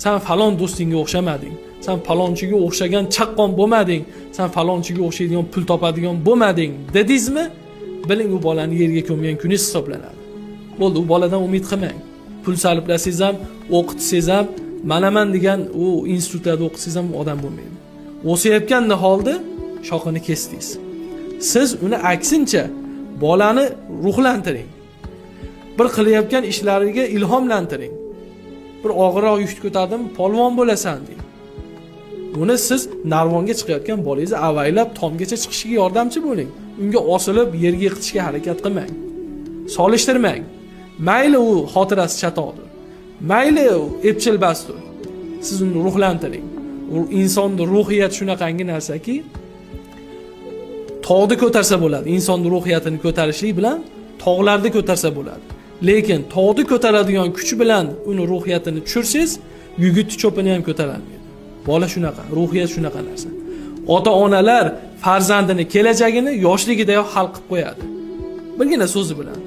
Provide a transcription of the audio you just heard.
San falon do'stingga o'xshamading, san falonchiga o'xshagan chaqqon bo'lmading, san falonchiga o'xshaydigan pul topadigan bo'lmading dedingizmi, biling, u bolani yerga ko'mgan kuningiz hisoblanadi. Bo'ldi, u boladan umid qilmang. Pul sarflasangiz ham, o'qitsangiz ham, manaman degan u institutlarda o'qitsangiz ham, u odam bo'lmaydi. O'sayotgan niholni shoxini kesdingiz. Siz uni aksincha bolani ruhlantiring, bir qilayotgan ishlariga ilhomlantiring. Bir og'irroq yukni ko'tardim, polvon bo'lasan deng. Uni siz narvonga chiqayotgan bolangizni avaylab tomgacha chiqishiga yordamchi bo'ling. Unga osilib yerga yiqitishga harakat qilmang, solishtirmang. Mayli, u xotirasi chatoqdir, mayli, u epchilbasdir, siz uni ruhlantiring. U insonni ruhiyati shunaqangi narsaki, tog'ni ko'tarsa bo'ladi. Insonni ruhiyatini ko'tarishlik bilan tog'larni ko'tarsa bo'ladi, lekin tog'ni ko'taradigan kuch bilan uni ruhiyatini tushirsangiz, yugutni cho'pini ham ko'tarolmaydi bola. Shunaqa ruhiyat, shunaqa narsa. Ota onalar farzandini kelajagini yoshligidayoq hal qilib qo'yadi birgina so'zi bilan.